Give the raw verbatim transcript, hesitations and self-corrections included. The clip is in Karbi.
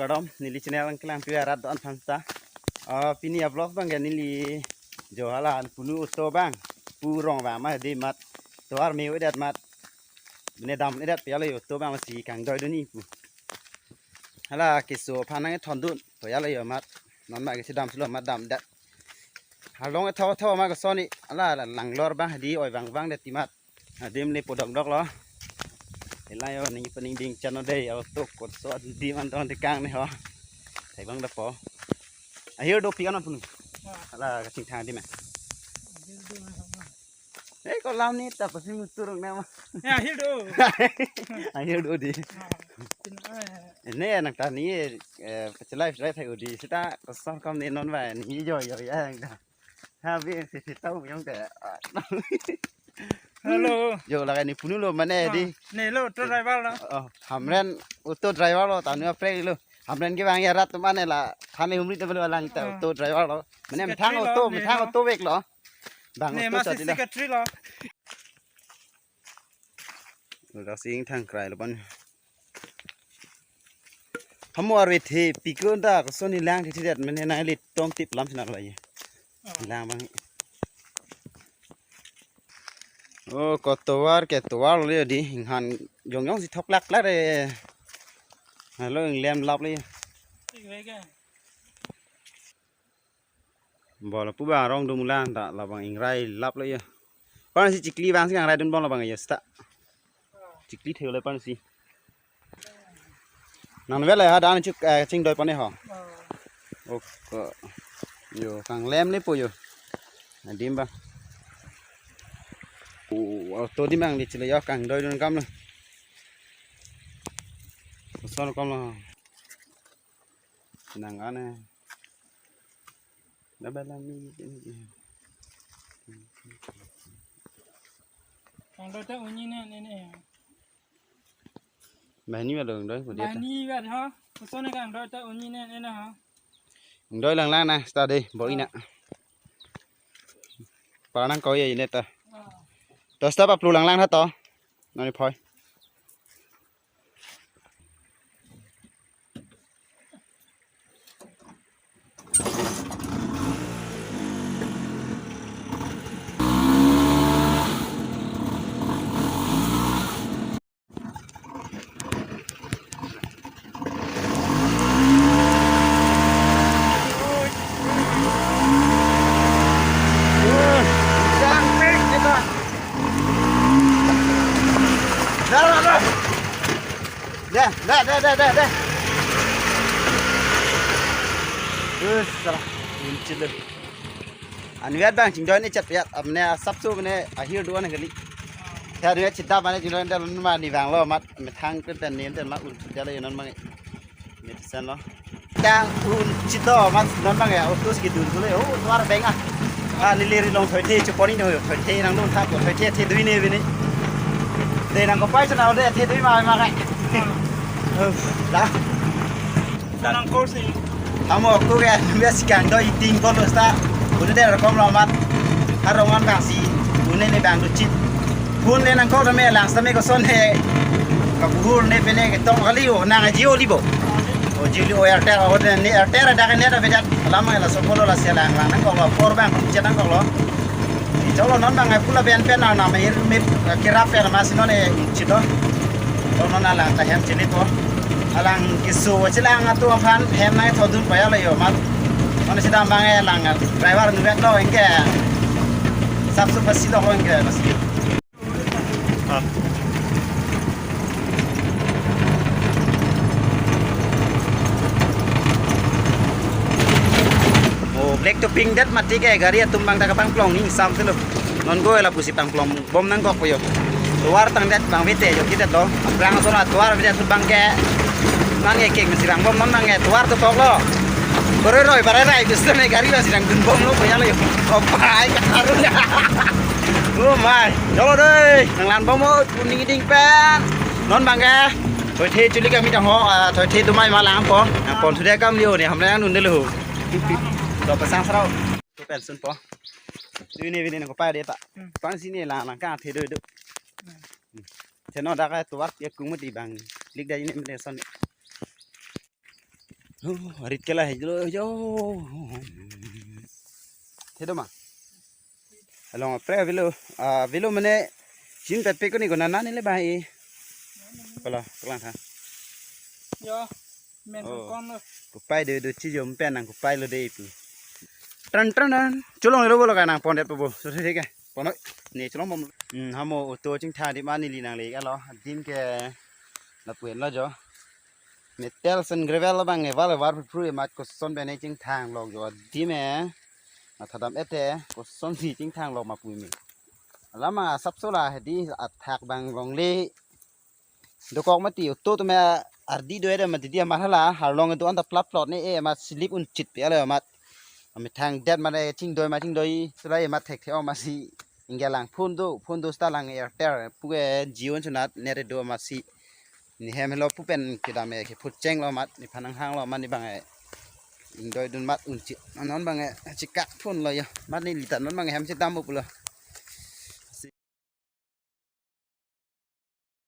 Kardom, neli channel nangkelang pi arat do-an aphan seta. Ah, pini a-vlog abang ke neli jo hala punu auto abang, pu rong abang ma hedi amat, tovar me-o-edet amat, bine dam-edet pu hala auto abang si kangdoidunji pu. Hala keso aphan nangkethondun pu hala amat, non ma keso dam silo amat damdet. Arlong etho etho ma kosonji, hala langlor abang hedi oi vang vangdet amat. Adim le podok dok lo. Ela yo ning pening ding chano dei, auto kotso adim an dong tekang ne ho. Thek bang dapo. Ahir do pi an punu. Hala kachingthang adim. Eh, ko lam ni ta pasi mutur na ma. Ya, ahir do. Ahir do di. Ah, tin, eh. Ne nang ta ni, eh, pachelai pachelai thai udi seta kosong kom ni non ba ni yo yo ya nang ta. Habe si si tau yang te. Hello. Jo lagai ni punu lo mane di. Ah, ne lo auto driver lo. Oh, Hamren auto driver lo tanu aprek lo. Hamren ke bang ya rat mane la thane humri te belo lang ta Ah. auto driver lo. Mane Secretary methang lo, auto, ne methang lo. auto vek lo. Bang Ne auto ma sa si di lo. secretary lo. Udah sing thang krai lo pan. Hamo arve the pikun ta kosonji lang the the mane nangli tong tip lam sina lo ye. Oh. Lang bang. Oh, ko tovar ke tovar lo di inghan jong jong si thok lak lak re. Halo inglem lap le. Bol pu ba rong dum lang ta labang ingrai lap lo ya. Pan si chikli bang si kangrai dun bong labang ya seta. Chikli theu le pan si. Nang vel ya dan chuk, eh, chingdoi pan ho. Ok. Yo kanglem le po yo. Adim ba. O, auto di mang di chile yo kangdoidun kam lo. Son kom lo. Nang ane. Dabalang ni. Kangdoi ta unji ne ne ne. Bani ba dong doi ko dia ta. Bani ba ha. Kosonji kangdoi ta unji ne ne ha. Doi lang lang na sta de bor ina. Para nang ko ye ne ta. Ah. To sta pa plu lang lang ha to. Nani phoi. Dah, dah, dah. Dah, dah, dah, dah, dah, dah. Us, salah. Muncul deh. Anvet bang chingdoi ne chat piat, amne asap su mane ahir dua ne kali. Ya ne chita mane chingdoi ne dalun ma ni bang lo mat methang pen pen ne pen ma un chit dalo non ma. Mesen lo. Tang un chit do mat non bang ya, auto si dun dulu ya. Oh, luar bang ah. Ah, neli ri long thoi the, chuponi no thoi the, nang dun thap thoi the, the dui ne bini. De nang ko pai sana de, the dui ma ma kai. Oh, dah. Nang ko si. Hamo ko ke, bias kangdoi ting ko lo sta. Udah deh rekom lo mat. Harongan bang si, une ne bang do chit. Phone le nang ko me lang sa me koson he. Kabuhur ne pene ketong kali o nang Jio libo. O Jio li o Airtel o ne Airtel ada ke net ada vedat. Lama la sopolo la sia lang lang nang ko lo por bang chat nang ko lo. Cholo non bang pula ben pen na na me ir me kirap pen ma si non e chit do. Cholo non alang ta hem chini to. Alang kisu chilang atu aphan hem nai thodun paya lo yo mat. Mana sidam bang e lang driver nubet lo engke. Sap su pasi lo engke mas. Oh, black topping det mati ke gari atum bang ta kapangplong ning sam selo. Non ko lapusi pangplong bom nangkok po yo. Tovar tangdet bang vete yo kita to. Bang so la tovar vete su bang ke. Nang ke kek mesi bang bom non bang ke tovar to tok lo. Koroi roi parai rai bis me gari bang si nangdun bom lo po ya lo yo. Opai ka harun. Oh my. Jolo doi. Nanglan bom o kuning ding pen. Non bang ke. Thoi the chuli kami dang ho, ah, thoi the dumai ma lang po. Nang pon sudah kam liu ne, hamle nang nun dulu. To pasang sarau. To pen sun po. Tu ini bini nang ko pa de ta. Hmm. Pan sini lang lang ka the do do. Hmm. Hmm. Seno dak tovar ya kung mati bang. Lik da ini mele son. Oh, arit ke lahei lo jo. Thedo ma? Along apre avelo, ah, avelo mane chin pet pe ko ni ko nana ni le ba e. Pala, pala tha. Yo, men Oh. Kon lo. Kupai do do chi jom pen nang kupai lo de ipu. Tran tran tran. Cholong lo bolo ka nang pondet po bo. So se ke. Pono ni cholong bom. Hmm, hamo auto chingthang di mani li nang le ka lo. Adim ke lapu-en lo jo. Metal sen gravel lo bang e, wal e, war phru phru e, mat koson pen e chingthang lok jo adim e. Mathadam ete koson si chingthang lok ma pu me. Lama asap sola hedi athak bang longle. Dokok mati auto tame ardi do ede mati dia marhala harlong itu anta plap plot ne e ma slip un chit pe ale mat. Amethang det mane chingdoi ma chingdoi sulai mat thek thek ma si ingge lang phone do, phone do sta lang Airtel pu ke Jio sunat net do ma si. Ni hem lo pu pen kedam e ke phut cheng lo mat, ni phanang hang lo mat ni bang e. Ingdoi dun mat un chit. Anon bang e chikak phone lo yo. Mat ni litan non bang e hem si dam pulo.